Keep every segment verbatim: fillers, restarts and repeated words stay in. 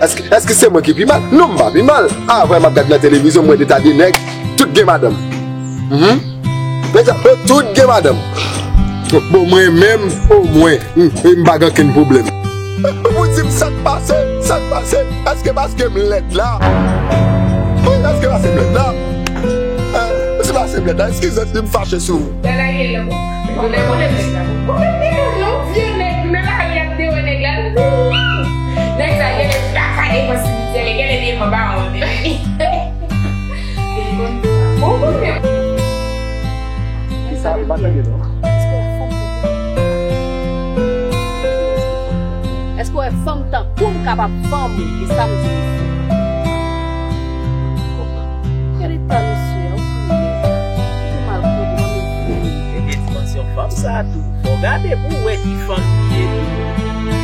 Èske, èske se mwen ki pi mal? Non, m pa pi mal. Apre m ap gad nan televizyon, m wè de ta de nèg, tout gen madanm. Mhm. Mesye, yo tout gen madanm. Bon, mwen menm, omwen, m, m pa gen okenn pwoblèm. Ou di m sa k pase, sa k pase? Èske paske m lèd la? Wi, èske paske m lèd la? Èske paske m lèd la? Eskize si m fache sou ou. Gade Ariel la, bon. Bon, lè, bon, lè, mesye la. Bon, men, men, non, vye nèg, men la, y ap dewe nèg la. Nèg sa, genlè, pa ka devan simitye, men genlè devan bawon. Bon, bon, men. Kisa, m pa tande, non. Èske w wè fanm tankou m kapab fanm ou? E sa m di mesye. Gade tan misye a, ou konnen. Ou mal konnen, mwen menm. E gen dimansyon fanm sa a tou. Fò w gade pou w wè ki fanm li ye tou.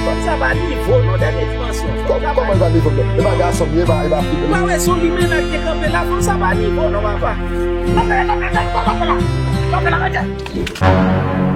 Fanm sa pa nivo non, dènye dimansyon. Kò-, kòman l pa nivo, frè? E pa gason m ye, e pa, e pa fi. Ou pa wè se yon limenna ki te kanpe la, fanm sa pa nivo non, papa. Kanpe la, kanpe la, kanpe la, kanpe la, kanpe la, kanpe la.